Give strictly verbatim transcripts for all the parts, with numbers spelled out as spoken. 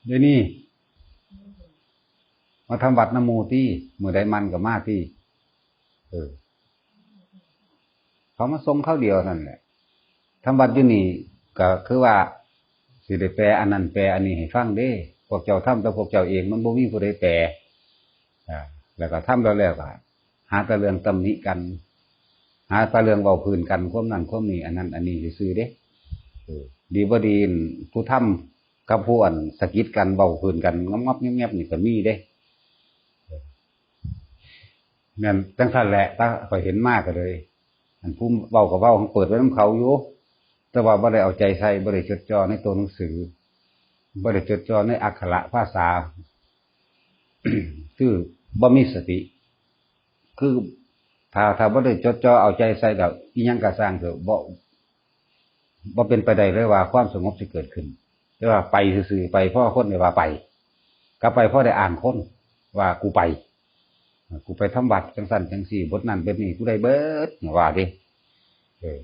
เดี๋ยวนี้ มาทำวัดนำหมู่ติ มื้อใดมันก็มาติ เออ เขามาส่งคราวเดียวนั่นแหละ ทำวัดอยู่นี่ก็คือว่า สิได้แปลอันนั้นแปลอันนี้ให้ฟังเด้ พวกเจ้าทำแต่พวกเจ้าเอง มันบ่มีผู้ใดแปล อ่า แล้วก็ทำแล้วแล้วก็ หาแต่เรื่องตำหนิกัน หาแต่เรื่องเว้าพื้นกัน ความนั่นความนี้ อันนั้นอันนี้ซื่อๆเด้ เออ ดีบ่ดี ผู้ทำกับผู้อันสะกิดกัน เว้าพื้นกัน งับๆแงบๆนี่ก็มีเด้ แม่นจั่งซั้นแหละ ถ้าข้อยเห็นมาก็เลย อันผู้เว้าก็เว้า เปิดไว้นำเขาอยู่ แต่ว่าบ่ได้เอาใจใส่ บ่ได้จดจ่อในตัวหนังสือ บ่ได้จดจ่อในอักขระภาษา คือบ่มีสติ คือถ้า ถ้าบ่ได้จดจ่อเอาใจใส่แล้ว อิหยังก็ซ่างเถาะ บ่ บ่เป็นไปได้เลยว่าความสงบสิเกิดขึ้น แต่ว่าไปซื่อๆ ไปเพราะคนได้ว่าไป กลับไปเพราะได้อ้างคนว่ากูไป กูไปทำวัดจั่งซั้นจั่งซี้ บทนั้นบทนี้ กูได้เบิด ว่าเด้ เออ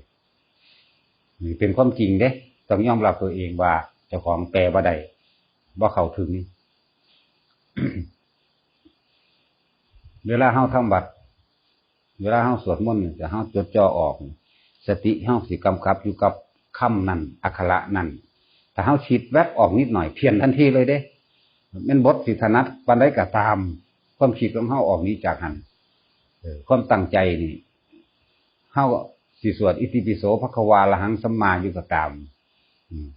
นี่เป็นความจริงเด้ ต้องยอมรับตัวเองว่าเจ้าของแปลบ่ได้ บ่เข้าถึง เวลาเฮาทำวัด เวลาเฮาสวดมนต์นี่ ถ้าเฮาจดจ่อออก สติเฮาสิกำกับอยู่กับคำนั้น อักขระนั้น ถ้าเฮาคิดแวบออกนิดหน่อย เพี้ยนทันทีเลยเด้ แม่นบทสิถนัดปานใดก็ตาม ความคิดของเฮาออกหนีจากหั้น เออ ความตั้งใจนี่ เฮาสิสวดอิติปิโสภะคะวาอะระหังสัมมาอยู่ก็ตาม อืม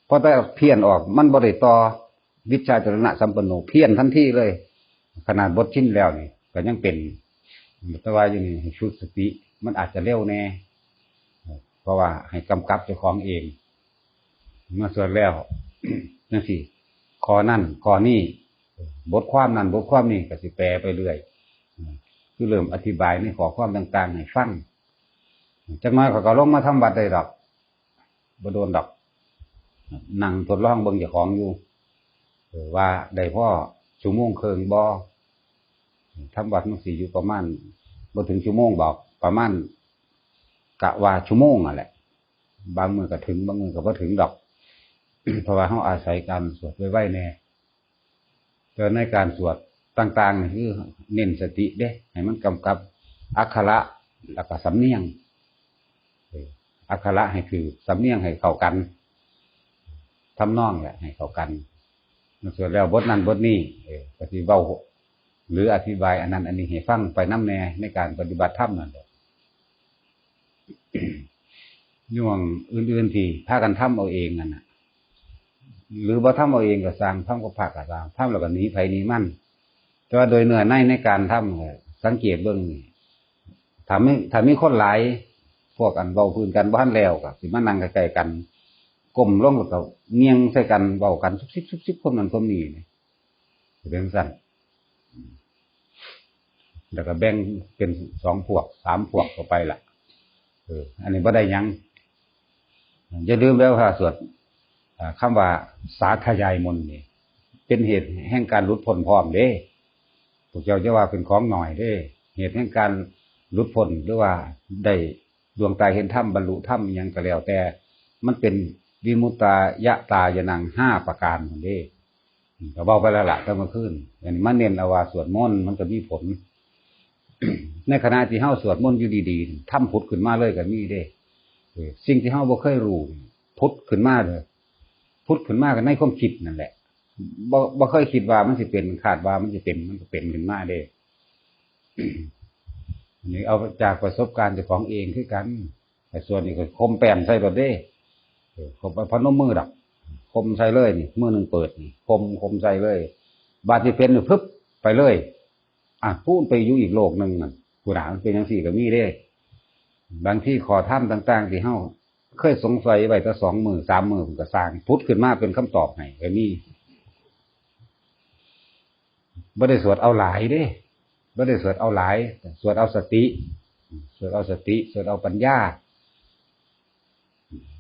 พอแต่เพี้ยนออก มันบ่ได้ต่อ วิชชาจรณะสัมปันโน เพี้ยนทันทีเลย ขนาดบทชินแล้วนี่ก็ยังเป็น แต่ว่าอยู่นี่ให้ฝึกสติ มันอาจจะเร็วแน่ เพราะว่าให้กำกับเจ้าของเอง เมื่อสวดแล้ว จั่งซี้ ข้อนั้นข้อนี้ บทความนั้นบทความนี้ก็สิแปลไปเรื่อย คือเริ่มอธิบายในข้อความต่างๆให้ฟัง จักหน่อยข้อยก็ลงมาทำวัดได้ดอก บ่โดนดอก นั่งทดลองเบิ่งเจ้าของอยู่ เออ ว่าได้พอชั่วโมงครึ่งบ่ ทำวัดมันสิอยู่ประมาณ บ่ถึงชั่วโมงดอก ประมาณ กะว่าชั่วโมงนั่นแหละ บางมื้อก็ถึง บางมื้อก็บ่ถึงดอก เพราะว่าเฮาอาศัยการสวดไวๆแน่ แต่ในการสวดต่างๆนี่คือเน้นสติเด้ ให้มันกำกับอักขระ แล้วก็สำเนียง เออ อักขระให้ถืก สำเนียงให้เข้ากัน ทำนองแหละให้เข้ากัน สวดแล้วบทนั้นบทนี้ เออ ก็สิเว้า หรืออธิบายอันนั้นอันนี้ให้ฟังไปนำแน่ ในการปฏิบัติธรรมนั่นแหละ อยู่หม่องอื่นๆที่พากันทำเอาเองนั่นน่ะ หรือบ่ทำเอาเองก็ซ่าง ทำกับพระก็ซ่าง ทำแล้วก็หนีไผหนีมัน แต่ว่าโดยเนื้อในในการทำเนี่ย สังเกตเบิ่งนี่ ถ้ามี ถ้ามีคนหลาย พวกอันเว้าพื้นกันบ่ทันแล้ว ก็สิมานั่งใกล้ๆกัน ก้มลงแล้วก็เงี่ยงใส่กัน เว้ากันซุบซิบซุบซิบ คนนั้นคนนี้นี่ เป็นจั่งซั้น แล้วก็แบ่งเป็นสองพวก สามพวกเข้าไปล่ะ เออ อันนี้บ่ได้หยัง อย่าลืมแล้วว่าสวด อ่า คำว่าสาธยายมนต์นี่ เป็นเหตุแห่งการหลุดพ้นพร้อมเด้ พวกเจ้าจะว่าเป็นของน้อยเด้ เหตุแห่งการหลุดพ้น หรือว่าได้ดวงตาเห็นธรรม บรรลุธรรมอิหยังก็แล้วแต่ มันเป็นวิมุตตายตายานังห้าประการนั่นเด้ อืม ก็เว้าไปแล้วล่ะแต่เมื่อคืน อันนี้มาเน้นเอาว่าสวดมนต์มันก็มีผล ในขณะที่เฮาสวดมนต์อยู่ดีๆ ธรรมผุดขึ้นมาเลยก็มีเด้ เออ สิ่งที่เฮาบ่เคยรู้ผุดขึ้นมาเลย ผุดขึ้นมาก็ในความคิดนั่นแหละ บ่ บ่เคยคิดว่ามันสิเป็น คาดว่ามันสิเป็น มันก็เป็นขึ้นมาเด้ อันนี้เอาจากประสบการณ์เจ้าของเองคือกัน ไอ้ส่วนนี้ก็คมแป้นใส่รถเด้ เออ เขาไปพนมมือดอก คมใส่เลยนี่ มือหนึ่งเปิดนี่ คม คมใส่เลย บาดที่เป็นนี่ พึบ ไปเลย อ่ะ พูดไปอยู่อีกโลกหนึ่งนั่น ผู้หนามันเป็นจั่งซี้ก็มีเด้ บางทีข้อธรรมต่างๆที่เฮาเคยสงสัยไว้แต่สองมื้อ สามมื้อ มันก็ซ่าง ผุดขึ้นมาเป็นคำตอบให้ก็มี บ่ได้สวดเอาหลายเด้ บ่ได้สวดเอาหลาย สวดเอาสติ สวดเอาสติ สวดเอาปัญญา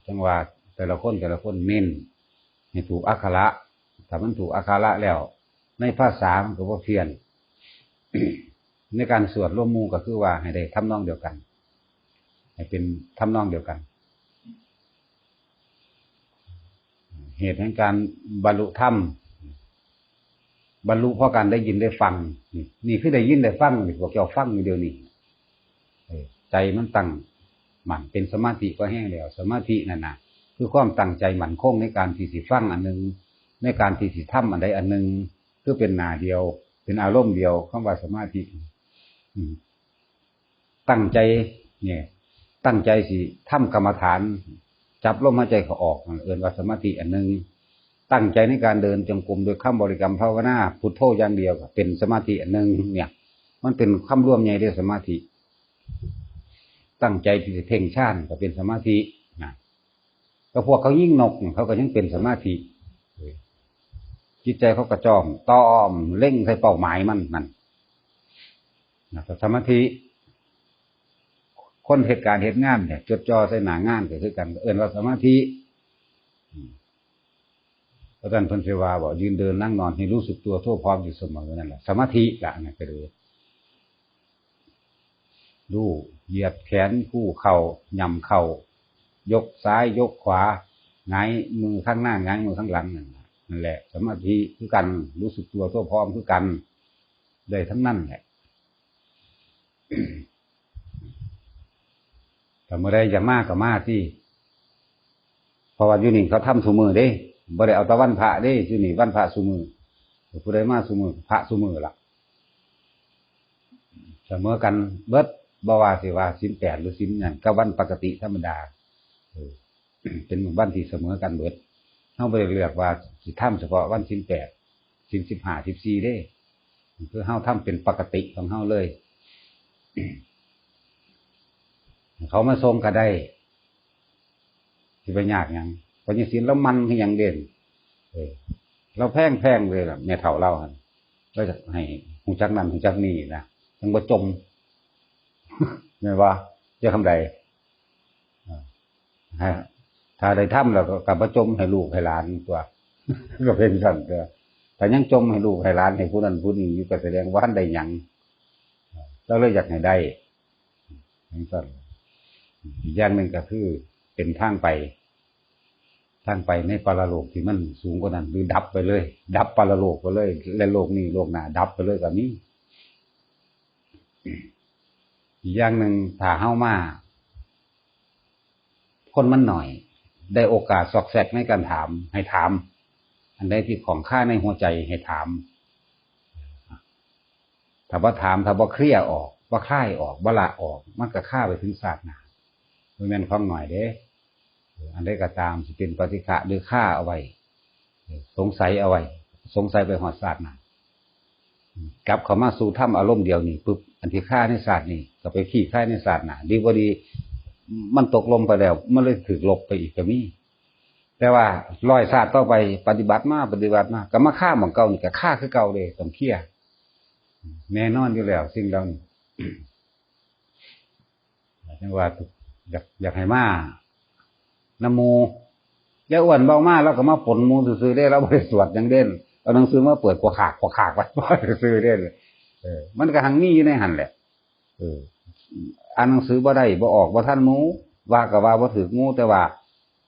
จั่งว่าแต่ละคน แต่ละคนเน้นให้ถูกอักขระ ถ้ามันถูกอักขระแล้ว ในภาษามันก็บ่เพี้ยน ในการสวดร่วมหมู่ก็คือว่าให้ได้ทำนองเดียวกัน ให้เป็นทำนองเดียวกัน เหตุแห่งการบรรลุธรรม บรรลุเพราะการได้ยินได้ฟัง นี่ นี่คือได้ยินได้ฟัง นี่พวกเจ้าฟังอยู่เดี๋ยวนี้ เออ ใจมันตั้งมั่นเป็นสมาธิก็แห้งแล้ว สมาธินั่นน่ะ คือความตั้งใจมั่นคงในการที่สิฟังอันหนึ่ง ในการที่สิทำอันใดอันหนึ่ง คือเป็นหน้าเดียว เป็นอารมณ์เดียว คำว่าสมาธิ อืม ตั้งใจ เนี่ย ตั้งใจสิทำกรรมฐาน จับลมหายใจเข้าออก เอิ้นว่าสมาธิอันหนึ่ง ตั้งใจในการเดินจงกรมโดยคำบริกรรมภาวนาพุทโธอย่างเดียวก็เป็นสมาธิอันหนึ่ง เนี่ย มันเป็นคำรวมใหญ่เด้อ สมาธิ ตั้งใจที่จะเพ่งฌานก็เป็นสมาธินะ ก็พวกเขายิงนกเขาก็ยังเป็นสมาธิ จิตใจเขาก็จ้อง ต้อม เล็งใส่เป้าหมายมันนั่นนะ สมาธิ คนเหตุการณ์เหตุงานเนี่ย จดจ่อใส่หน้างานก็คือกัน เอิ้นว่าสมาธิ อืม เพราะฉะนั้นเพิ่นสิว่าบอก ยืนเดินนั่งนอนให้รู้สึกตัวทั่วพร้อมอยู่เสมอ นั่นแหละ สมาธิละ นั่นก็เลย รู้ เหยียดแขน คู่เข่า ย่ำเข่า ยกซ้าย ยกขวา หงายมือข้างหน้า หงายมือข้างหลัง นั่นน่ะ นั่นแหละ สมาธิคือกัน รู้สึกตัวทั่วพร้อมคือกัน ได้ทั้งนั้นแหละ แต่เมื่อใดอยากมาก็มาสิ เพราะว่าอยู่นี่เขาทำซุมื้อเด้ บ่ได้เอาแต่วันพระเด้ อยู่นี่วันพระซุมื้อ ผู้ใดมาซุมื้อ พระซุมื้อล่ะ เสมอกันเบิด บ่ว่าสิว่าศีลแปดหรือศีลหยัง กับวันปกติธรรมดา เออ เป็นวันที่เสมอกันเบิด เฮาบ่ได้เลือกว่าสิทำเฉพาะวันศีลแปด ศีลสิบห้า สิบสี่เด้ คือเฮาทำเป็นปกติของเฮาเลย เขามาส่งก็ได้ สิไปยากหยัง พญาศีลแล้วมันคือหยังเด่น เออ เราแพงแพงเลยล่ะ แม่เฒ่าเราหั่น ก็จะให้ฮู้จักนั่นฮู้จักนี่นะ จั่งบ่จม แม่นบ่ จะคำใด อ่า ฮะ ถ้าได้ทำแล้วก็กลับมาจมให้ลูกให้หลานตัว ก็เป็นสั่นตัว ถ้ายังจมให้ลูกให้หลาน ให้ผู้นั้นผู้นี้อยู่ ก็แสดงว่าบ่ได้หยัง เราเลยอยากให้ได้ จั่งซั่น อีกอย่างหนึ่งก็คือเป็นทางไป ทางไปในปรโลกที่มันสูงกว่านั้น หรือดับไปเลย ดับปรโลกไปเลย และโลกนี้โลกหน้าดับไปเลยก็มี อีกอย่างหนึ่ง ถ้าเฮามา คนมันหน่อย ได้โอกาสซอกแซกในการถาม ให้ถาม อันใดที่ข้องคาในหัวใจให้ถาม ถ้าบ่ถาม ถ้าบ่เคลียร์ออก บ่คลายออก บ่ละออก มันก็คาไปถึงชาติหน้า บ่แม่นของน้อยเด้ อันใดก็ตาม สิเป็นปฏิฆะหรือคาเอาไว้ สงสัยเอาไว้ สงสัยไปฮอดชาติหน้า กลับเข้ามาสู่ธรรมอารมณ์เดียวนี่ปุ๊บ อันที่คาในชาตินี้ ก็ไปคลี่คลายในชาติหน้า ดีบ่ดี มันตกลงไปแล้ว มันเลยถูกลบไปอีกก็มี แต่ว่าร้อยชาติต่อไป ปฏิบัติมา ปฏิบัติมา ก็มาคาหม่องเก่านี่ ก็คาคือเก่าเด้ ต้องเคลียร์ แน่นอนอยู่แล้ว สิ่งเหล่านี้ จั่งว่า อยาก อยากให้มานำหมู่ ยายอ้วนเว้ามา ลาวก็มาปนหมู่ซื่อๆเด้ ลาวบ่ได้สวดหยังเด้ เอาหนังสือมาเปิด ขวากขาก ขวากขาก ไว้ซื่อๆเด้ เออ มันก็หังมีอยู่ในหั่นแหละ เออ อ่านหนังสือบ่ได้ บ่ออก บ่ทันหมู่ ว่าก็ว่าบ่ถูกหมู่ แต่ว่า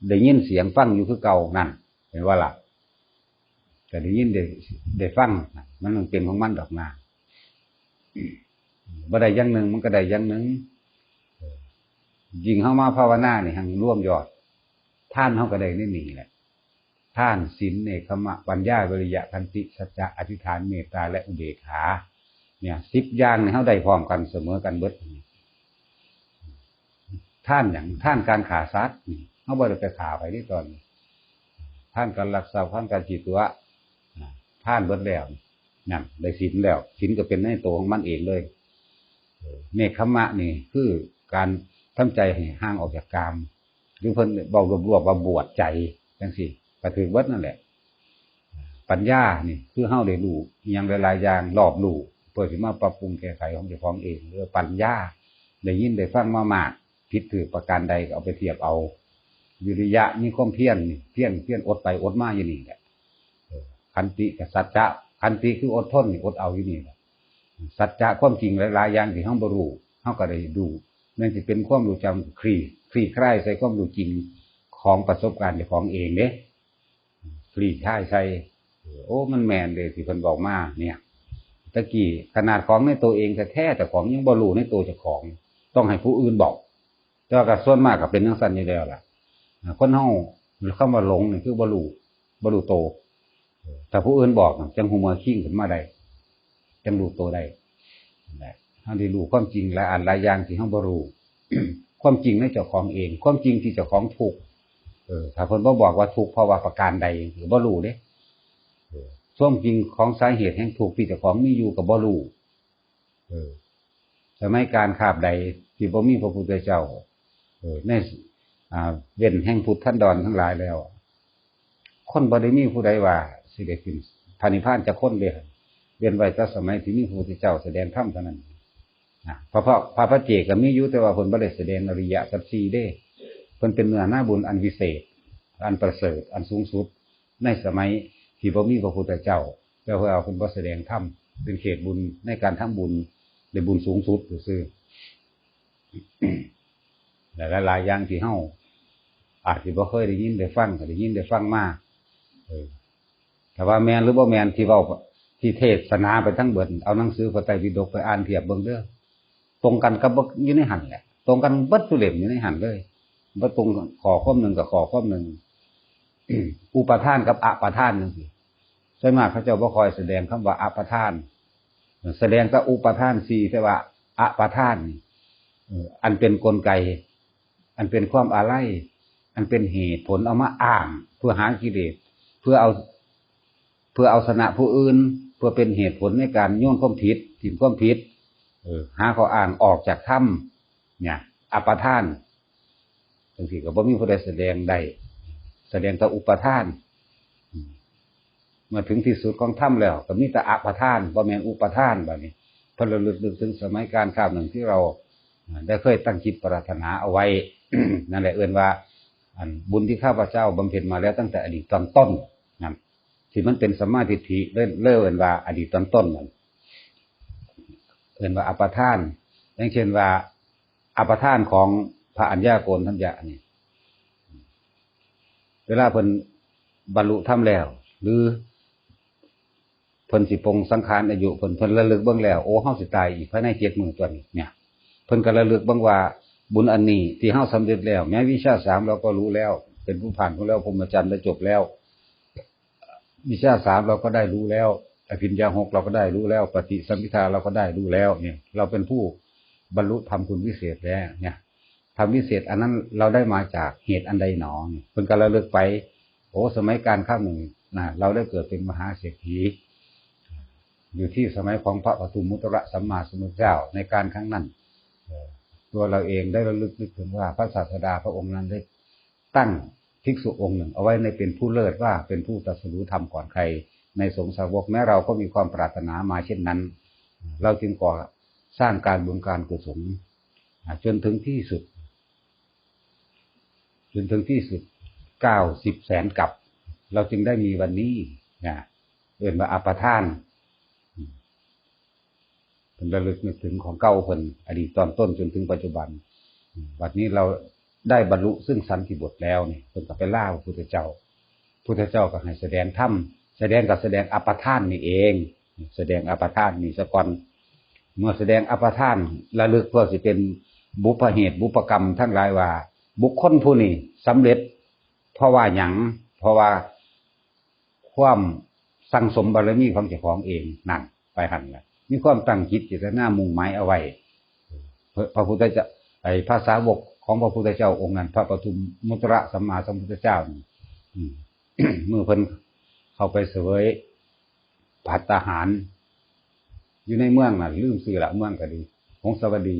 ได้ยินเสียงฟังอยู่คือเก่านั่น เห็นบ่ล่ะ ก็ได้ยินได้ ได้ฟัง มันต้องเป็นของมันดอกนา บ่ได้อย่างหนึ่ง มันก็ได้อย่างหนึ่ง เออ ยิ่งเฮามาภาวนานี่ หังรวมยอด ทานเฮาก็ได้ในนี่แหละ ทาน ศีล เนกขัมมะ ปัญญา วิริยะ ขันติ สัจจะ อธิษฐาน เมตตา และอุเบกขา เนี่ย สิบอย่างนี่เฮาได้พร้อมกัน เสมอกันเบิด ทานหยัง ทานการฆ่าสัตว์นี่ เฮาบ่ได้ไปฆ่าไผเด้ตอนนี้ ทานการลักทรัพย์ ทานการขี้ตั๋ว อ่า ทานเบิดแล้ว นั่น ได้ศีลแล้ว ศีลก็เป็นในตัวของมันเองเลย เออ เนกขัมมะนี่คือการทำใจให้ห่างออกจากกาม หรือเพิ่นเว้ารวบๆว่าบวชใจจั่งซี้ ก็ถือเบิดนั่นแหละ ปัญญานี่คือเฮาได้รู้อิหยังหลายๆอย่าง รอบรู้ เพื่อสิมาปรับปรุงแก้ไขของเจ้าของเอง เรียกว่าปัญญา ได้ยินได้ฟังมามาก ผิดถูกประการใดก็เอาไปเทียบเอา วิริยะ มีความเพียรนี่ เพียร เพียรอดไปอดมาอยู่นี่แหละ เออ ขันติกับสัจจะ ขันติคืออดทนนี่ อดเอาอยู่นี่แหละ สัจจะ ความจริงหลายๆอย่างที่เฮาบ่รู้ เฮาก็ได้รู้ แม่นสิเป็นความรู้จำคลี่ คลี่คลายใส่ความรู้จริงของประสบการณ์เจ้าของเองเด้ คลี่คลายใส่ โอ้ มันแม่นเด้ที่เพิ่นบอกมาเนี่ย ตะกี้ขนาดของในตัวเองแท้ๆ แต่ของยังบ่รู้ในตัวเจ้าของ ต้องให้ผู้อื่นบอก แต่ว่าก็ส่วนมากก็เป็นจั่งซั้นอยู่แล้วล่ะ อ่า คนเฮา คำว่าหลงนี่คือบ่รู้ บ่รู้โต ถ้าผู้อื่นบอกน่ะ จั่งฮู้เมื่อคิงขึ้นมาได้ จั่งรู้โตได้ นั่นแหละ เฮาได้รู้ความจริงหลายอันหลายอย่างที่เฮาบ่รู้ ความจริงในเจ้าของเอง ความจริงที่เจ้าของทุกข์ เออ ถ้าเพิ่นบ่บอกว่าทุกข์เพราะว่าประการใด ก็บ่รู้เด้ เออ ความจริงของสาเหตุแห่งทุกข์ที่เจ้าของมีอยู่ก็บ่รู้ เออ สมัยกาลคาบใดที่บ่มีพระพุทธเจ้า เออ ใน อ่า เว้นแห่งพุทธันดรทั้งหลายแล้ว คนบ่ได้มีผู้ใดว่าสิได้ขึ้นพระนิพพานจักคนเด้ เว้นไว้แต่สมัยที่มีพระพุทธเจ้าแสดงธรรมเท่านั้น นะ พระ พระ พระปัจเจกก็มีอยู่ แต่ว่าเพิ่นบ่ได้แสดงอริยสัจสี่เด้ เพิ่นเป็นเนื้อนาบุญอันวิเศษ อันประเสริฐ อันสูงสุด ในสมัยที่บ่มีพระพุทธเจ้า แต่ว่าเพิ่นบ่แสดงธรรม เป็นเขตบุญในการทำบุญ ได้บุญสูงสุดซื่อๆ และหลายๆอย่างที่เฮาอาจสิบ่เคยได้ยินได้ฟัง ก็ได้ยินได้ฟังมา เออ แต่ว่าแม่นหรือบ่แม่นที่เว้า ที่เทศนาไปทั้งเบิด เอาหนังสือพระไตรปิฎกไปอ่านเทียบเบิ่งเด้อ ตรงกันกับบ่อยู่ในหั่นแหละ ตรงกันเบิดทุกเล่มอยู่ในหั่นเลย บ่ตรงข้อความหนึ่งกับข้อความหนึ่ง อุปาทานกับอปาทานจั่งซี้ ส่วนมากเขาเจ้าบ่ค่อยแสดงคำว่าอปาทาน แสดงแต่อุปาทานสี่ แต่ว่าอปาทานนี่ เอ่อ อันเป็นกลไก อันเป็นความอาลัย อันเป็นเหตุผลเอามาอ้างเพื่อหากิเลส เพื่อเอา เพื่อเอาชนะผู้อื่น เพื่อเป็นเหตุผลในการโยนความผิด ถิ่มความผิด เออ หาข้ออ้างออกจากธรรม เนี่ย อปาทาน จั่งซี้ก็บ่มีผู้ใดแสดงได้ แสดงแต่อุปาทาน อืม เมื่อถึงที่สุดของธรรมแล้ว ก็มีแต่อปาทาน บ่แม่นอุปาทาน บัดนี้ เพิ่นระลึกนึกถึงสมัยกาลคาบหนึ่งที่เรา อ่า ได้เคยตั้งจิตปรารถนาเอาไว้ นั่นแหละเอิ้นว่า อันบุญที่ข้าพเจ้าบำเพ็ญมาแล้วตั้งแต่อดีตตอนต้น นั่น ที่มันเป็นสัมมาทิฏฐิ เลย เลยเอิ้นว่าอดีตตอนต้นนั่น เอิ้นว่าอปาทาน อย่างเช่นว่า อปาทานของพระอัญญาโกณฑัญญะนี่ เวลาเพิ่นบรรลุธรรมแล้ว หรือเพิ่นสิปลงสังขารอายุเพิ่น เพิ่นระลึกเบิ่งแล้ว โอ้ เฮาสิตายอีกภายในเจ็ดมื้อตั๊วนี้ เนี่ย เพิ่นก็ระลึกเบิ่งว่าบุญอันนี้ที่เฮาสำเร็จแล้ว แม้วิชาสามเราก็รู้แล้ว เป็นผู้ผ่านพ้นแล้ว พรหมจรรย์ได้จบแล้ว วิชาสามเราก็ได้รู้แล้ว อภิญญาหกเราก็ได้รู้แล้ว ปฏิสัมภิทาเราก็ได้รู้แล้ว เนี่ย เราเป็นผู้บรรลุธรรมคุณวิเศษแล้ว เนี่ย ธรรมวิเศษอันนั้นเราได้มาจากเหตุอันใดหนอ เนี่ย เพิ่นก็ระลึกไป โอ้ สมัยกาลครั้งหนึ่งนะ เราได้เกิดเป็นมหาเศรษฐี อยู่ที่สมัยของพระปทุมมุตตระสัมมาสัมพุทธเจ้า ในกาลครั้งนั้น เอ่อ ตัวเราเองได้ระลึกนึกถึงว่าพระศาสดาพระองค์นั้นได้ตั้งภิกษุองค์หนึ่งเอาไว้ในเป็นผู้เลิศ ว่าเป็นผู้ตรัสรู้ธรรมก่อนใครในสงฆ์สาวก แม้เราก็มีความปรารถนามาเช่นนั้น เราจึงก่อสร้างการบุญการกุศล อ่า จนถึงที่สุด จนถึงที่สุด เก้าสิบแสนกัป เราจึงได้มีวันนี้ นะ เอิ้นว่าอปาทาน อืม เพิ่นระลึกนึกถึงของเก่าเพิ่น อดีตตอนต้นจนถึงปัจจุบัน อืม บัดนี้เราได้บรรลุซึ่งสันติบทแล้วนี่ เพิ่นก็ไปลาพระพุทธเจ้า พุทธเจ้าก็ให้แสดงธรรม แสดงก็แสดงอปาทานนี่เอง แสดงอปาทานนี่ซะก่อน เมื่อแสดงอปาทานระลึกเพื่อสิเป็นบุพเหตุบุพกรรมทั้งหลายว่า บุคคลผู้นี้สำเร็จ เพราะว่าหยัง เพราะว่าความสั่งสมบารมีของเจ้าของเองนั่น ไปหั่นล่ะ มีความตั้งจิตเจตนามุ่งหมายเอาไว้ พระ พระพุทธเจ้า ไอ้พระสาวกของพระพุทธเจ้าองค์นั้น พระปทุมมุตตระสัมมาสัมพุทธเจ้านี่ อืม เมื่อเพิ่นเข้าไปเสวยภัตตาหาร อยู่ในเมืองน่ะ ลืมชื่อละ เมืองก็ดี หงสาวดี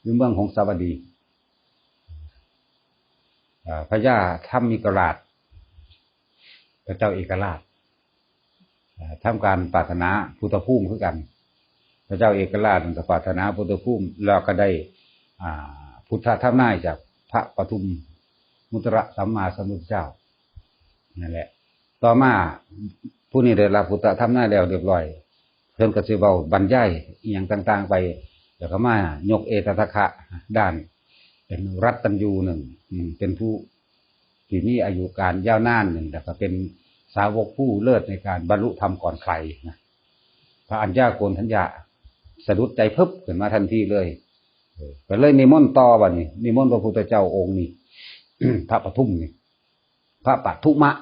อยู่เมืองหงสาวดี อ่า พญาธรรมิกราช พระเจ้าเอกราช อ่า ทำการปรารถนาพุทธภูมิคือกัน พระเจ้าเอกราชก็ปรารถนาพุทธภูมิ แล้วก็ได้ อ่า พุทธธรรมนายจากพระปทุมมุตตระสัมมาสัมพุทธเจ้า นั่นแหละ ต่อมาผู้นี้ได้รับพุทธธรรมนายแล้วเรียบร้อย เพิ่นก็สิเว้าบรรยายอิหยังต่างๆไป แล้วก็มายกเอตทัคคะด้าน เป็นรัตตัญญูหนึ่ง อืม เป็นผู้ที่มีอายุการยาวนานหนึ่ง แล้วก็เป็น สาวกผู้เลิศในการบรรลุธรรมก่อนใครนะ พระอัญญาโกณฑัญญะสะดุดใจพึบขึ้นมาทันทีเลย เออ ก็เลยนิมนต์ต่อบัดนี้ นิมนต์พระพุทธเจ้าองค์นี้ พระปทุมนี่ พระปทุมะ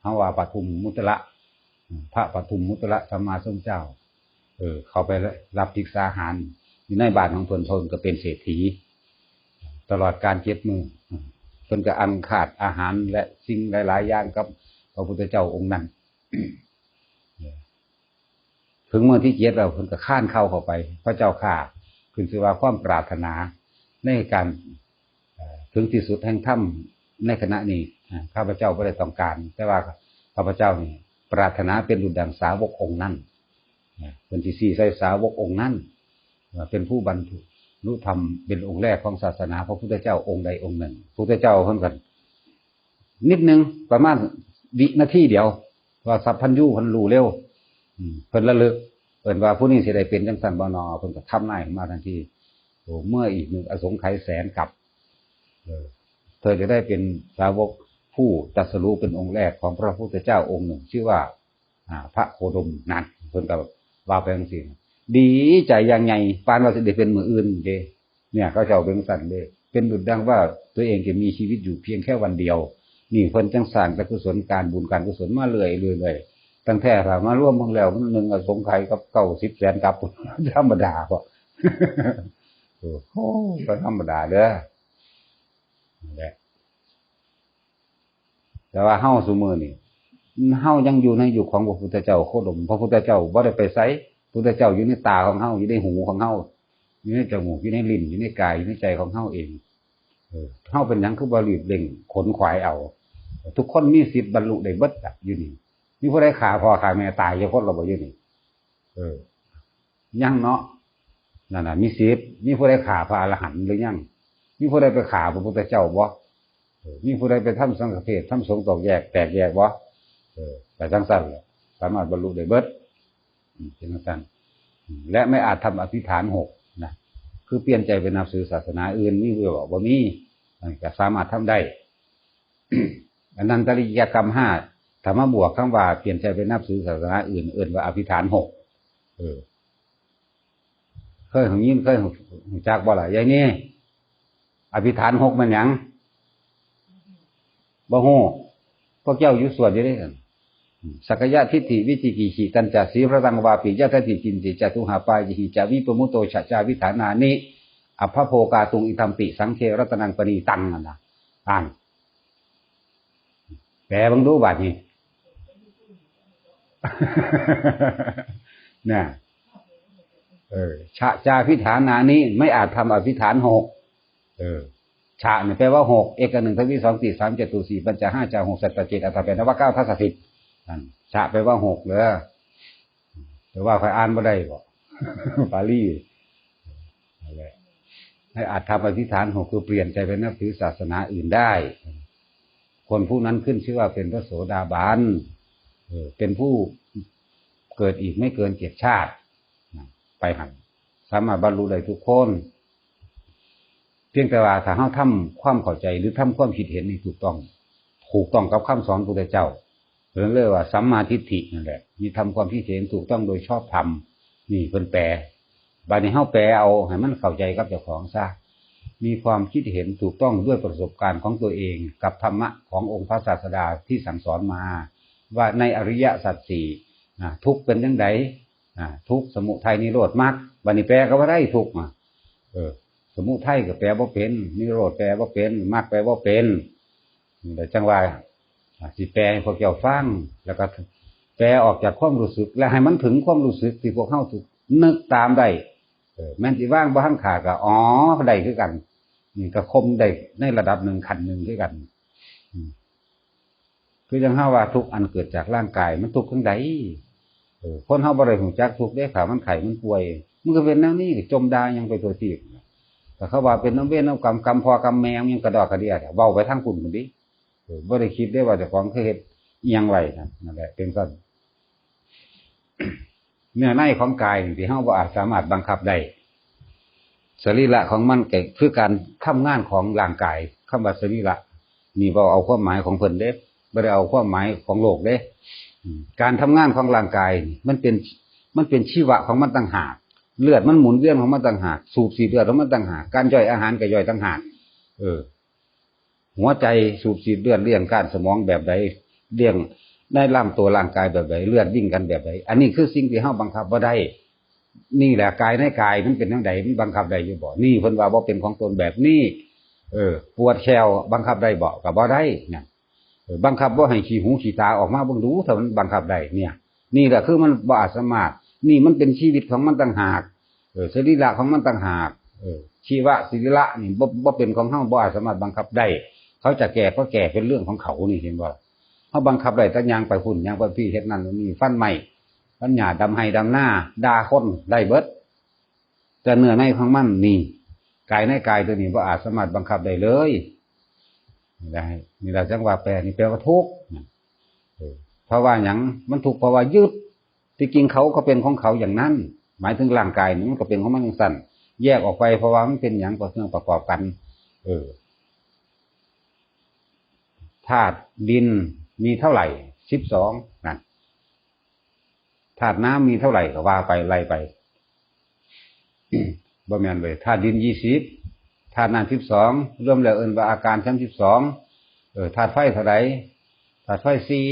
เฮาว่าปทุมมุตตระ พระปทุมมุตตระสัมมาสัมพุทธเจ้า เออ เข้าไปรับภิกษาหาร อยู่ในบ้านของเพิ่น เพิ่นก็เป็นเศรษฐี ตลอดการเจ็ดมื้อ เพิ่นก็อั้นขาดอาหารและสิ่งหลายๆอย่างกับพระพุทธเจ้าองค์นั้น ถึงมื้อที่เจ็ดแล้ว เพิ่นก็คานเข่าเข้าไป พระเจ้าข้า ขึ้นชื่อว่าความปรารถนาในการ เอ่อ ถึงที่สุดแห่งธรรมในขณะนี้ อ่า ข้าพเจ้าบ่ได้ต้องการ แต่ว่าข้าพเจ้านี่ปรารถนาเป็นดุจดังสาวกองค์นั้น อ่า เพิ่นสิชี้ใส่สาวกองค์นั้น ว่าเป็นผู้บรรลุธรรมเป็นองค์แรกของศาสนาพระพุทธเจ้าองค์ใดองค์หนึ่ง พุทธเจ้าเพิ่นก็นิดนึง ประมาณวินาทีเดียว ว่าสัพพัญญูเพิ่นรู้เร็ว อืม เพิ่นระลึก เพิ่นว่าผู้นี้สิได้เป็นจังซั่นบ่นอ เพิ่นก็ทำนายออกมาทันที โอ้ เมื่ออีกหนึ่งอสงไขยแสนกัป เออ เธอจะได้เป็นสาวกผู้ตรัสรู้เป็นองค์แรกของพระพุทธเจ้าองค์หนึ่ง ชื่อว่า อ่า พระโคดมนั่น เพิ่นก็ว่าไปจังซี่ ดีใจอย่างใหญ่ ปานว่าสิได้เป็นมื้ออื่นเด้ เนี่ย เขาเจ้าเป็นจังซั่นเด้ เป็นดุจดังว่าตัวเองจะมีชีวิตอยู่เพียงแค่วันเดียว นี่เพิ่นจังสร้างแต่กุศล การบุญการกุศลมาเรื่อยๆ เรื่อยๆ ตั้งแต่ถ้ามารวมเบิ่งแล้ว มันหนึ่งอสงไขยกับเก้าสิบแสนกัป ธรรมดาบ่ โอ้โห ก็ธรรมดาเด้อ นั่นแหละ แต่ว่าเฮาซุมื้อนี่ เฮายังอยู่ในยุคของพระพุทธเจ้าโคดม พระพุทธเจ้าบ่ได้ไปไส พุทธเจ้าอยู่ในตาของเฮา อยู่ในหูของเฮา อยู่ในจมูก อยู่ในลิ้น อยู่ในกาย อยู่ในใจของเฮาเอง เออ เฮาเป็นหยังคือบ่รีบเร่งขนขวายเอา ทุกคนมีสิทธิ์บรรลุได้เบิดอะ อยู่นี่ มีผู้ใดฆ่าพ่อฆ่าแม่ตายจักคนแล้วบ่อยู่นี่ เออ ยังเนาะ นั่นน่ะ มีสิทธิ์ มีผู้ใดฆ่าพระอรหันต์หรือยัง มีผู้ใดไปฆ่าพระพุทธเจ้าบ่ เออ มีผู้ใดไปทำสังฆเทศน์ ทำสงฆ์แตกแยก แตกแยกบ่ เออ แต่จังซั่นแหละ สามารถบรรลุได้เบิด อืม เป็นจังซั่น อืม และไม่อาจทำอภิฐานหกนะ คือเปลี่ยนใจไปนับถือศาสนาอื่น มีบ่ บ่มี อันก็สามารถทำได้ อนันตริยกรรมห้า ถ้ามาบวกคำว่าเปลี่ยนใจไปนับถือศาสนาอื่น เอิ้นว่าอภิฐานหก เออ เคยได้ยิน เคยรู้จักบ่ล่ะ ยายนี่ อภิฐานหกมันหยัง บ่ฮู้ พวกเจ้าอยู่สวดอยู่เด้ สักกายทิฏฐิวิจิกิจฉิตัญจะสีพระตังวาปิยะทัตถิกินจิจตุหาปายิหิจะวิปมุตโตฉะจาวิฐานานิ อัพพโภกาตุงอิทัมปิสังเครัตนังปณีตัง นั่นนะ อ่าน แปลเบิ่งดูบาดนี้ นะ เออ ฉะจาพิฐานานิ ไม่อาจทำอภิฐานหก เออ ฉะเนี่ยแปลว่าหก เอกหนึ่ง ทวีสอง ติสาม จตุสี่ ปัญจห้า จาหก สัตตะเจ็ด อัฏฐะแปด นวเก้า ทัศสิบ นั่น ฉะแปลว่าหกเด้อ แต่ว่าข้อยอ่านบ่ได้บ่ บาลี นั่นแหละ ให้อาจทำอภิฐานหก คือเปลี่ยนใจไปนับถือศาสนาอื่นได้ คนผู้นั้นขึ้นชื่อว่าเป็นพระโสดาบัน เออ เป็นผู้เกิดอีกไม่เกินเจ็ดชาติ นะ ไปหั่น สามารถบรรลุได้ทุกคน เพียงแต่ว่าถ้าเฮาทำความเข้าใจหรือทำความคิดเห็นให้ถูกต้อง ถูกต้องกับคำสอนพุทธเจ้า เพิ่นเลยว่าสัมมาทิฏฐินั่นแหละ มีทำความคิดเห็นถูกต้องโดยชอบธรรม นี่เพิ่นแปล บัดนี้เฮาแปลเอาให้มันเข้าใจกับเจ้าของซะ มีความคิดเห็นถูกต้องด้วยประสบการณ์ของตัวเองกับธรรมะขององค์พระศาสดาที่สั่งสอนมา ว่าในอริยสัจสี่ อ่า ทุกข์เป็นจั่งใด อ่า ทุกข์ สมุทัย นิโรธ มรรค บัดนี้แปลก็ว่าได้ทุกข์ อ่ะ เออ สมุทัยก็แปลบ่เป็น นิโรธแปลบ่เป็น มรรคแปลบ่เป็น แต่จังว่า อ่า สิแปลให้พวกเจ้าฟัง แล้วก็แปลออกจากความรู้สึก และให้มันถึงความรู้สึกที่พวกเฮาถูกนึกตามได้ เออ แม่นสิวางบ่ทันขาดก็ อ๋อ ได้คือกัน นี่ก็คมได้ในระดับหนึ่ง ขั้นหนึ่งคือกัน อืม คือจั่งเฮาว่าทุกข์อันเกิดจากร่างกาย มันทุกข์จั่งใด เออ คนเฮาบ่ได้รู้จักทุกข์เด้ ถ้ามันไข้มันป่วย มันก็เป็นแนวนี้ จมด่าหยังไปทั่วทีป แต่เขาว่าเป็นนำเวรนำกรรม กรรมพ่อกรรมแม่ มันยังกระดอกกระเดี้ย เว้าไปทางคุณพุ้นติ เออ บ่ได้คิดเด้ว่าเจ้าของเคยเฮ็ดอิหยังไว้นะ นั่นแหละ เป็นซั่น เนื้อในของกายนี่ที่เฮาบ่อาจสามารถบังคับได้ สรีระของมันก็คือการทำงานของร่างกาย คำว่าสรีระนี่เว้าเอาความหมายของเพิ่นเด้ บ่ได้เอาความหมายของโลกเด้ อืม การทำงานของร่างกายนี่มันเป็น มันเป็นชีวะของมันต่างหาก เลือดมันหมุนเวียนของมันต่างหาก สูบฉีดเลือดของมันต่างหาก การย่อยอาหารก็ย่อยต่างหาก เออ หัวใจสูบฉีดเลือดเลี้ยงก้านสมองแบบใด เลี้ยงในลำตัวร่างกายแบบใด เลือดวิ่งกันแบบใด อันนี้คือสิ่งที่เฮาบังคับบ่ได้ นี่แหละกายในกายมันเป็นจั่งใด มันบังคับได้อยู่บ่ นี่เพิ่นว่าบ่เป็นของตนแบบนี้ เออ ปวดแข้วบังคับได้บ่ ก็บ่ได้นะ เออ บังคับบ่ให้ขี้หูขี้ตาออกมาเบิ่งดู ถ้ามันบังคับได้เนี่ย นี่แหละคือมันบ่อาจสามารถ นี่มันเป็นชีวิตของมันต่างหาก เออ สรีระของมันต่างหาก เออ ชีวะสรีระนี่บ่ บ่เป็นของเฮา บ่อาจสามารถบังคับได้ เขาจะแก่ก็แก่เป็นเรื่องของเขานี่ เห็นบ่ล่ะ เฮาบังคับได้แต่ย่างไปพุ้น ย่างไปพี้ เฮ็ดนั่นนี่ ฟันไม้ ฟันหญ้า ดำไฮ่ดำนา ด่าคนได้เบิด แต่เนื้อในของมันนี่ กายในกายตัวนี้บ่อาจสามารถบังคับได้เลย นี่แหละ นี่แหละจั่งว่าแปล นี่แปลว่าทุกข์ เออ เพราะว่าหยัง มันทุกข์เพราะว่ายึด ที่จริงเขาก็เป็นของเขาอย่างนั้น หมายถึงร่างกายนี่มันก็เป็นของมันจั่งซั่น แยกออกไปเพราะว่ามันเป็นหยัง ก็เครื่องประกอบกัน เออ ธาตุดินมีเท่าไหร่ สิบสอง นั่น ธาตุน้ำมีเท่าไหร่ก็ว่าไป ไล่ไป บ่แม่นเว้ย ธาตุดิน ยี่สิบ ธาตุน้ำ สิบสอง รวมแล้วเอิ้นว่าอาการ สามสิบสอง เออ ธาตุไฟเท่าใด ธาตุไฟ สี่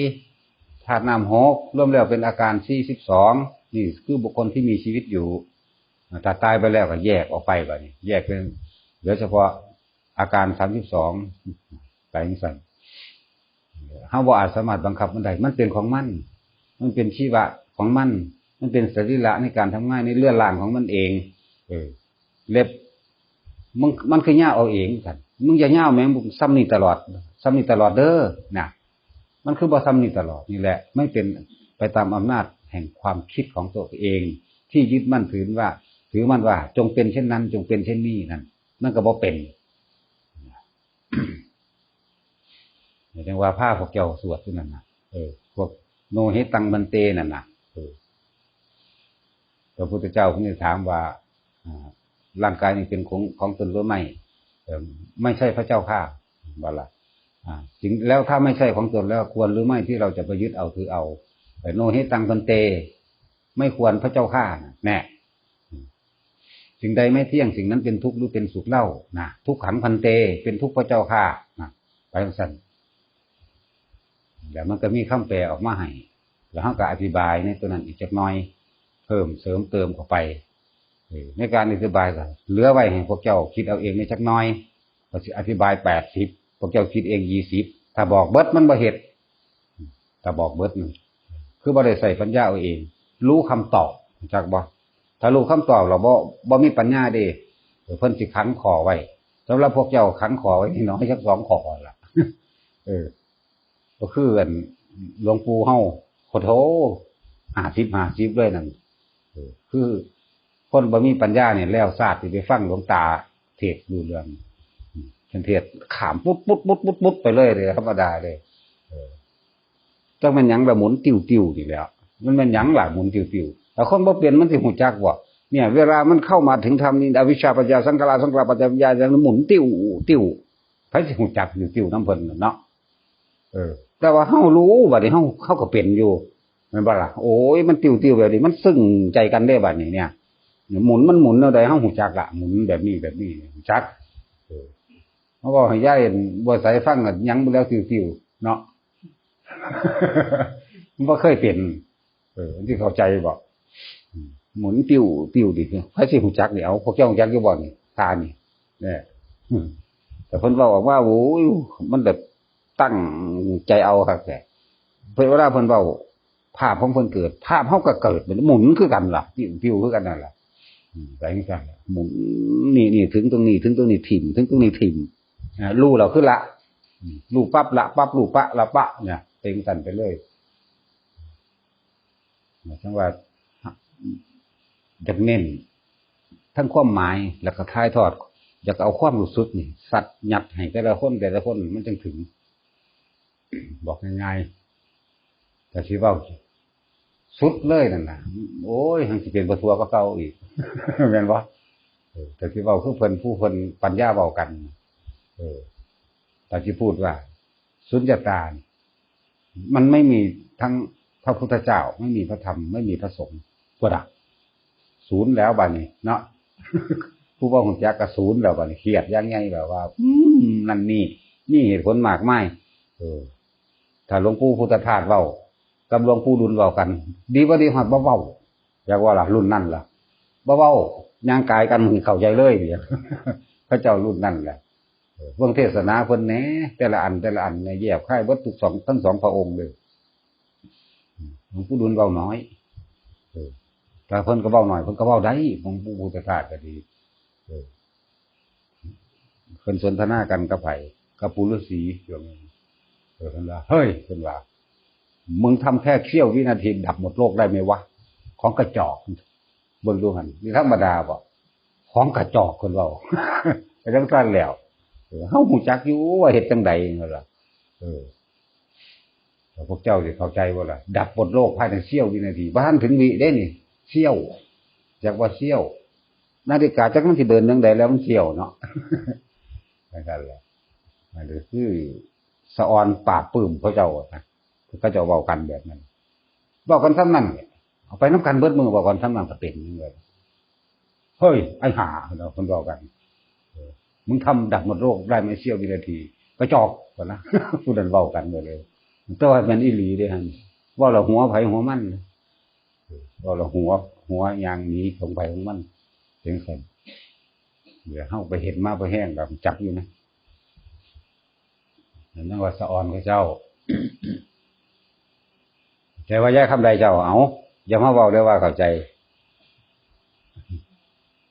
ธาตุน้ำ หก รวมแล้วเป็นอาการ สี่สิบสอง นี่คือบุคคลที่มีชีวิตอยู่ อ่า ถ้าตายไปแล้วก็แยกออกไปบัดนี้ แยกเป็น เหลือเฉพาะอาการ สามสิบสอง ไปจั่งซั่น เฮาบ่อาจสามารถบังคับมันได้ มันเป็นของมัน มันเป็นชีวะของมัน มันเป็นสรีระในการทำงาน ในเรือนร่างของมันเอง เออ เล็บ มึง มันคือยาวเอาเองซั่น มึงอย่ายาวแหม มึงซ่ำนี่ตลอด ซ่ำนี่ตลอดเด้อ นะ มันคือบ่ซ่ำนี่ตลอด นี่แหละ มันเป็นไปตามอำนาจแห่งความคิดของตัวเอง ที่ยึดมั่นถือว่า ถือมั่นว่า จงเป็นเช่นนั้น จงเป็นเช่นนี้นั่น มันก็บ่เป็น จั่งว่าพาพวกเจ้าสวดอยู่นั่นน่ะ เออ พวกโนเหตังบันเตนั่นน่ะ เออ พระพุทธเจ้าเพิ่นถามว่า อ่า ร่างกายนี้เป็นของ ของตนหรือไม่ เอ่อ ไม่ใช่พระเจ้าข้า ว่าล่ะ อ่า สิ่ง แล้วถ้าไม่ใช่ของตนแล้วควรหรือไม่ที่เราจะไปยึดเอาถือเอา เอ่อ โนเหตังบันเต ไม่ควรพระเจ้าข้า แน่ สิ่งใดไม่เที่ยง สิ่งนั้นเป็นทุกข์หรือเป็นสุขเล่า นะ ทุกขังพันเต เป็นทุกข์พระเจ้าข้า นะ ไปจั่งซั่น แล้วมันก็มีคำแปลออกมาให้ แล้วเฮาก็อธิบายในตัวนั้นอีกจักหน่อย เพิ่มเสริมเติมเข้าไป เออ ในการอธิบายก็เหลือไว้ให้พวกเจ้าคิดเอาเองในจักหน่อย ก็สิอธิบาย แปดสิบ พวกเจ้าคิดเอง ยี่สิบ ถ้าบอกเบิดมันบ่เฮ็ด ถ้าบอกเบิดมัน คือบ่ได้ใช้ปัญญาเอาเอง รู้คำตอบ รู้จักบ่ ถ้ารู้คำตอบแล้วบ่ บ่มีปัญญาเด้ เออ เพิ่นสิขังข้อไว้ สำหรับพวกเจ้าขังข้อไว้น้อยๆ จักสองข้อล่ะ เออ ก็คืออันหลวงปู่เฮา โคตรโห ห้าสิบ ห้าสิบ เลยนั่น เออ คือคนบ่มีปัญญาเนี่ย แล้วชาติสิไปฟังหลวงตาเทศน์รู้เรื่อง อืม เพิ่นเทศน์ข้ามปุ๊ดปุ๊ดปุ๊ดปุ๊ดปุ๊ดไปเลย เลย ธรรมดาเลย เออ จักแม่นหยังล่ะ หมุนติ้วๆ นี่แหละ มันแม่นหยังล่ะ หมุนติ้วๆ แต่คนบ่เป็นมันสิฮู้จักบ่ เนี่ย เวลามันเข้ามาถึงธรรมนี่ อวิชชาปัจจยาสังขารา สังขาราปัจจยาวิญญาณ มันหมุนติ้วติ้ว ไผสิฮู้จักอยู่ติ้วนำเพิ่นน่ะเนาะ เออ แต่ว่าเฮารู้ บัดนี้เฮา เฮาก็เป็นอยู่ แม่นบ่ล่ะ โอ้ย มันติ้วๆ แบบนี้ มันซึ่งใจกันเด้ บัดนี้เนี่ย หมุน มันหมุนแนวใด เฮาฮู้จักละ หมุนแบบนี้ แบบนี้ ฮู้จัก เออ เฮาเว้าให้ยายบัวใสฟังน่ะ หยังบ่แล้วติ้วๆ เนาะ มันบ่เคยเป็น เออ ที่เข้าใจบ่ อืม หมุนติ้วติ้วดิ ไผสิฮู้จักนี่ เอา พวกเจ้าฮู้จักอยู่บ่นี่ ตานี่ เนี่ย อืม แต่เพิ่นเว้าออกมา โอ้ย มันแบบตั้งใจเอาคักแท้ เพิ่น เวลาเพิ่นเว้า ภาพของเพิ่นเกิด ภาพเฮาก็เกิด มันหมุนคือกันล่ะ ติ้วติ้วคือกันนั่นล่ะ อืม ไปจั่งซั่นล่ะ หมุน นี่ นี่ ถึงตรงนี้ ถึงตรงนี้ถิ่ม ถึงตรงนี้ถิ่ม อ่า รู้แล้วคือละ อืม รู้ปั๊บละปั๊บ รู้ปะละปะ เนี่ย เป็นจั่งซั่นไปเลย จั่งว่า อยากเน้นทั้งความหมาย แล้วก็ถ่ายทอด อยากเอาความรู้สึกนี่ สัดยัดให้แต่ละคน แต่ละคน มันจั่งถึง บอกง่ายๆ แต่สิเว้าสุดเลยนั่นน่ะ โอ้ย ยังสิเป็นบ่ทั่วกว่าเก่าอีก แม่นบ่ เออ แต่สิเว้าคือเพิ่น ผู้เพิ่นปัญญาเว้ากัน เออ แต่สิพูดว่า สุญญตานี่ มันไม่มีทั้งพระพุทธเจ้า ไม่มีพระธรรม ไม่มีพระสงฆ์ พุทธะ ศูนย์แล้วบัดนี้เนาะ ผู้บ่ฮู้จักก็ศูนย์แล้วบัดนี้ เครียดอย่างใหญ่แบบว่า อืม นั่นนี่ มีเหตุผลมากมาย เออ ถ้าหลวงปู่พุทธทาสเว้า กับหลวงปู่ดุลเว้ากัน ดีบ่ดีฮอดบ่เว้า อยากว่าล่ะ รุ่นนั้นล่ะ บ่เว้า ย่างกายกันเข้าใจเลย เขาเจ้ารุ่นนั้นแหละ เออ เบิ่งเทศนาเพิ่นแหน่ แต่ละอัน แต่ละอันเนี่ย แยบคายเบิดทุกสอง ทั้งสองพระองค์เลย หลวงปู่ดุลเว้าน้อย เออ แต่เพิ่นก็เว้าน้อย เพิ่นก็เว้าได้ หลวงปู่พุทธทาสก็ดี เออ เพิ่นสนทนากันกับไผ กับปู่ฤาษี ช่วงนั้น เออ เพิ่นว่า "เฮ้ย" เพิ่นว่า "มึงทำแค่เสี้ยววินาทีดับหมดโลกได้ไหมวะ ของกระจอก" เบิ่งดูหั่น นี่ธรรมดาบ่ ของกระจอก เพิ่นเว้า ไปจั่งซั่นแล้ว เออ เฮาฮู้จักอยู่ว่าเฮ็ดจั่งใดนั่นล่ะ เออ แล้วพวกเจ้าสิเข้าใจบ่ล่ะ ดับหมดโลกภายในเสี้ยววินาที บ่ทันถึงวิเด้นี่ เสี้ยว จักว่าเสี้ยว นาฬิกาจักมันสิเดินจั่งใดแล้วมันเสี้ยวเนาะ นั่นแหละ มันก็คือสะออนปราบปลื้มเขาเจ้านะ เขาเจ้าเว้ากันแบบนั้น เว้ากันส่ำนั้น เอาไปนำกันเบิดมื้อ เว้ากันส่ำนั้นก็เป็นจั่งซี้ "เฮ้ย ไอ้ห่า" เนาะ เพิ่นเว้ากัน เออ "มึงทำดับหมดโลกได้ไหมเสี้ยววินาที กระจอก" ว่านะ ผู้นั้นเว้ากันหมดเลย แต่ว่าแม่นอีหลีเด้หั่น เว้าแล้วหัวไผหัวมัน เออ เว้าแล้วหัว หัวย่างหนีของไผของมัน จั่งซั่น เดี๋ยวเฮาไปเห็นมาบ่แฮงก็จักอยู่นะ นั่นว่าสะออนเขาเจ้า แต่ว่ายายคำใดเจ้า เอา อย่ามาเว้าเด้อว่าเข้าใจ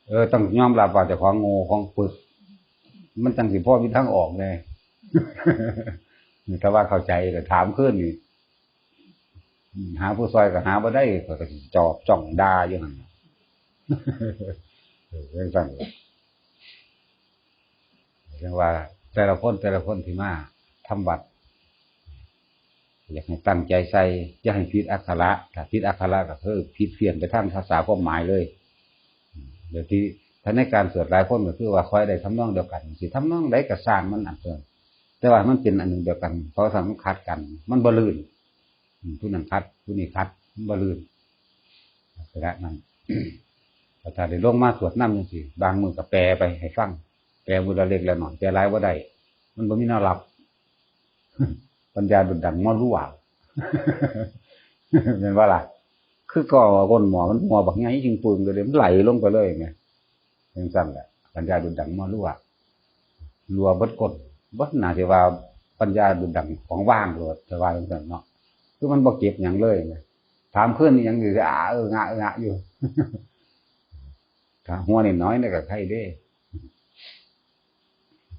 เออ ต้องยอมรับว่าเจ้าของโง่ของปึก มันจั่งสิพอมีทางออกแหน่ ถ้าว่าเข้าใจก็ถามคืนนี่ หาผู้ซอยก็หาบ่ได้ ข้อยก็สิจอบจ้องด่าอยู่หั่นน่ะ เออ จั่งซั่นล่ะ เรียกว่าแต่ละคน แต่ละคนที่มาทำวัด อยากให้ตั้งใจใส่ อย่าให้ผิดอักขระ ถ้าผิดอักขระก็คือผิดเพี้ยนไปทางภาษาความหมายเลย โดยที่ถ้าในการสวดหลายคนก็คือว่าคอยได้ทำนองเดียวกัน สิทำนองใดก็ซ่างมันอันเดิม แต่ว่ามันเป็นอันหนึ่งเดียวกัน เพราะว่าถ้ามันขัดกัน มันบ่ลื่น อืม ผู้นั้นขัด ผู้นี้ขัด มันบ่ลื่น ลักษณะนั้น พระอาจารย์ได้ลงมาสวดนำจั่งซี้ บางมื้อก็แปลไปให้ฟัง แปลมื้อละเล็กละน้อย แปลหลายบ่ได้ มันบ่มีแนวรับ ปัญญาดุจดังหม้อรั่ว แม่นบ่ล่ะ คือก่อก้นหม้อมันหม้อบักใหญ่จึงปึงเลย มันไหลลงไปเลยไง จั่งซั่นแหละ ปัญญาดุจดังหม้อรั่ว รั่วเบิดก้น บ่น่าสิว่าปัญญาดุจดังของว่างโลด แต่ว่าจั่งซั่นเนาะ คือมันบ่เก็บหยังเลยไง ถามคืนอีหยังอยู่ อ่า เอองะ เอองะอยู่ ถ้าหัวน้อยๆนี่ก็ไคเด้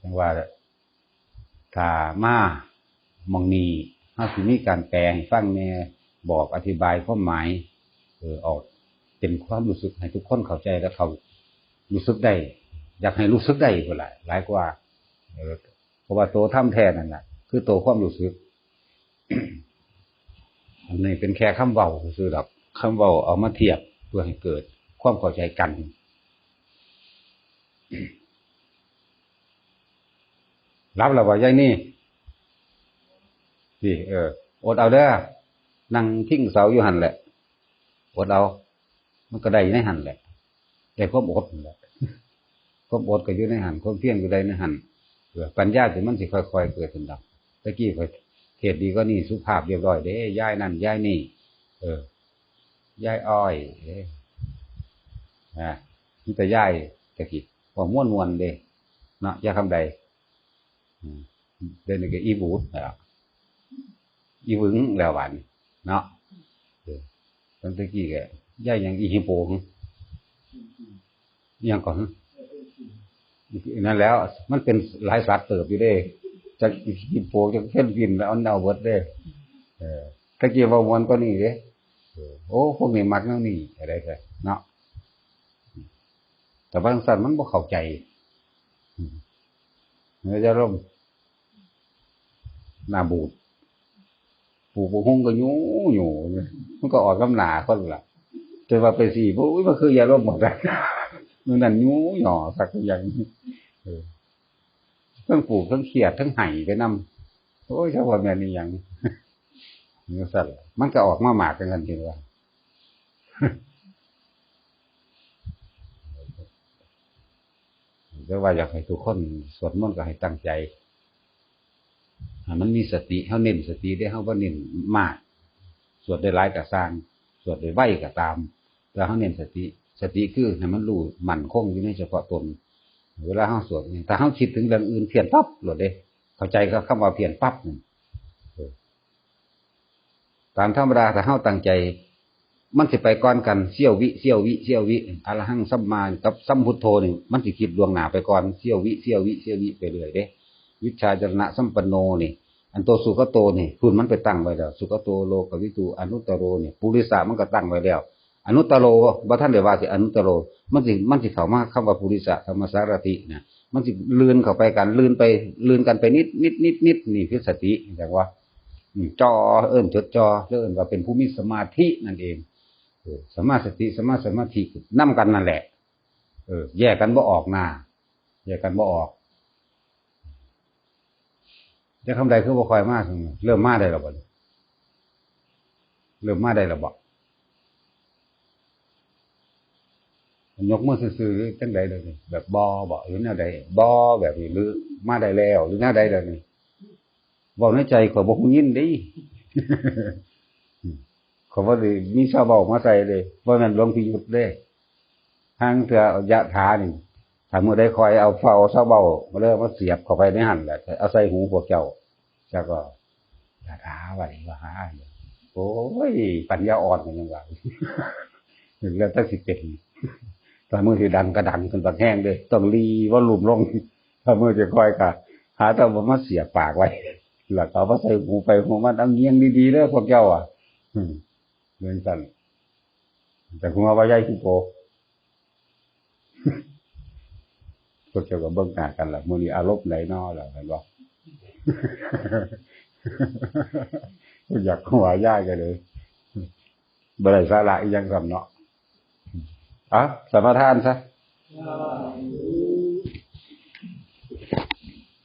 จั่งว่า ถ้ามาหม่องนี้ เฮาสิมีการแปลให้ฟังแหน่ บอกอธิบายความหมาย เออ ออกเป็นความรู้สึกให้ทุกคนเข้าใจและเขารู้สึกได้ อยากให้รู้สึกได้พุ้นล่ะ หลายกว่า เออ เพราะว่าโตธรรมแท้นั่นน่ะ คือโตความรู้สึก อันนี้เป็นแค่คำเว้าซื่อๆดอก คำเว้าเอามาเทียบเพื่อให้เกิดความเข้าใจกัน หลับแล้วบ่ยายนี่ สิ เออ อดเอาเด้อ นั่งพิงเสาอยู่หั่นแหละ อดเอา มันก็ได้ในหั่นแหละ ได้ความอดนั่นแหละ ความอดก็อยู่ในหั่น ความเพียรก็ได้ในหั่น เออ ปัญญาที่มันสิค่อยๆเกิดขึ้นดอก ตะกี้ข้อยเทศน์ดีกว่านี้ สุภาพเรียบร้อยเด้ ยายนั่นยายนี่ เออ ยายอ้อย เอ้ย อ่า มีแต่ยายตะกี้ เว้าม่วนๆเด้ เนาะ ยายคำใด อืม เดี๋ยวนี้ก็อีบูดแล้ว อีหวึงแล้วบาดนี้ เนาะ เออ ตั้งแต่กี้ก็ยายหยัง อีฮิโปหึ อิหยังก่อนหึ นั่นแหล้ว มันเป็นหลายสัตว์เติบอยู่เด้ จักอีฮิโป จักเพนกวิน แล้วเอาเบิดเด้ เออ ตะกี้เว้าม่วนกว่านี้เด้ เออ โอ้ พวกนี้มักแนวนี้ อะไรแท้เนาะ แต่บางสันมันบ่เข้าใจ อืม เดี๋ยวจะล่ม หน้าบูด ปลูกบักฮุ่งก็หยูหยู มันก็ออกกำหนาคนละ แต่ว่าไปสี่ โอ้ย มันคือยาลมหมดแล้ว มันนั่นหยูหย่อสักอย่าง เออ ทั้งปลูก ทั้งเครียด ทั้งไห้ไปนำ โอ้ย เจ้าว่าแม่นอีหยัง จั่งซั่นล่ะ มันก็ออกมาหมากจั่งซั่น จริงว่า แต่ว่าอยากให้ทุกคนสวดมนต์ก็ให้ตั้งใจ ให้มันมีสติ เฮาเน้นสติเด้ เฮาบ่เน้นมาก สวดได้หลายก็ซ่าง สวดได้ไวก็ตาม แต่เฮาเน้นสติ สติคือให้มันรู้มั่นคงอยู่ในเฉพาะตน เวลาเฮาสวดนี่ ถ้าเฮาคิดถึงเรื่องอื่นเพี้ยนปั๊บโลดเด้ เข้าใจกับคำว่าเพี้ยนปั๊บนี่ เออ ตามธรรมดาถ้าเฮาตั้งใจ มันสิไปก่อนกัน เสี้ยววิ เสี้ยววิ เสี้ยววิ อะระหังสัมมากับสัมพุทโธนี่ มันสิคิดล่วงหน้าไปก่อน เสี้ยววิ เสี้ยววิ เสี้ยววิไปเรื่อยเด้ วิชชาจรณะสัมปันโนนี่ อันตัวสุคโตนี่ พุ้นมันไปตั้งไว้แล้ว สุคโตโลกวิทูอนุตตโรนี่ ปุริสะมันก็ตั้งไว้แล้ว อนุตตโร บ่ทันได้ว่าสิอนุตตโร มันสิ มันสิเข้ามาคำว่าปุริสะธรรมสารถินะ มันสิลื่นเข้าไปกัน ลื่นไป ลื่นกันไปนิด นิด นิด นิด นี่คือสติ จั่งว่า อืม จ่อ เอิ้นจดจ่อ เอิ้นว่าเป็นผู้มีสมาธินั่นเอง เออ สัมมาสติ สัมมาสมาธินำกันนั่นแหละ เออ แยกกันบ่ออกนะ แยกกันบ่ออก แต่คำใดคือบ่ค่อยมา เริ่มมาได้แล้วบ่นี่ เริ่มมาได้แล้วบ่ ยกมือซื่อๆ จั่งใดเดี๋ยวนี้ แบบบ่บ่ หรือแนวใด บ่แบบนี้ หรือมาได้แล้ว หรือแนวใดเดี๋ยวนี้ เว้าในใจข้อยบ่ฮู้ยินเด้ ข้อยบ่ได้มีซาวเบามาใส่เด้ บ่แม่นหลวงพี่ยุทธเด้ ห่างเทื่อเอายะถานี่ ถ้ามื้อใดข้อยเอาเฝ้าเอาซาวเบามาเลยมาเสียบเข้าไปในหั่นแหละ เอาใส่หูพวกเจ้า แล้วก็ ยะถา วาริวหา โอ้ย ปัญญาอ่อนกันยังว่า แล้วแต่สิเป็น ถ้ามื้อที่ดังก็ดังขึ้นบักแฮงเด้ ต้องหลีวอลลุ่มลง ถ้ามื้อที่ค่อยก็หาแต่ว่ามาเสียบปากไว้ แล้วก็เอามาใส่หูไปหูมัน เอาเงี่ยงดีๆ เด้อพวกเจ้าอะ อืม เหมือนกัน แต่หัวว่าใหญ่คือโป พวกเจ้าก็เบิ่งหน้ากันล่ะ มื้อนี้อารมณ์ใดน้อล่ะ เห็นบ่ อยากหัวย้ายกันเลย บ่ได้สาระอีหยังซ้ำเนาะ อ่ะ สมาทานซะ